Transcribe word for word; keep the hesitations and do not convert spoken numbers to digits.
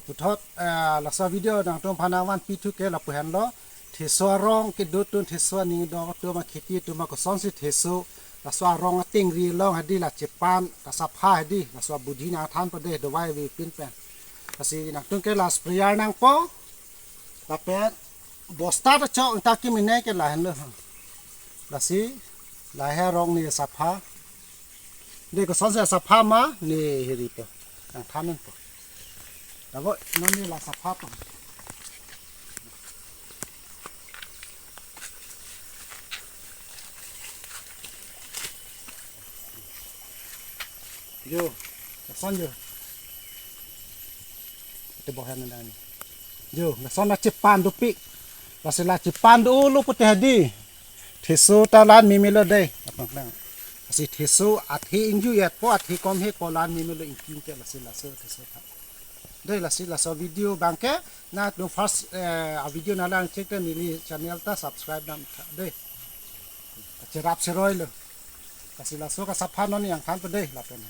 Puthot, eh, laso video nangtum aphan nangvanpi thu ke lapu henlo. Theso arong kedo atum, theso aning do atum, akheti atum, kosonsi theso, laso arong atengri along hedi la chepan, ta sapha hedi, laso abudhi nangthanpo dei, dawai avepin pen. Lasi nangtum ke la sprayer nangpo, lapen bosta ta chok ta kemene ke lahenlo. Lasi lahei arong ne sapha. Dei, kosonsi sapha ma ne heri po. Nangthan nangpo. Tabo, non ne la sapha po. Jo, lason jo. Ito bohan na ni. Jo, lason la chepan dopik. Lasi la chepan dolo pute hedi. Theso ta lan memelo dei. Apang lang. Lasi theso athe ingjuyat po, athe komhe po, lan memelo ingking ke, lasi laso theso ta. Dei, lasi laso video abang ke, nangtum first, eh, a video nanglang chek te neli channel ta subscribe dam tha dei. Cherap seroi lo. Lasi laso kasapha non nangthanpo dei lapen.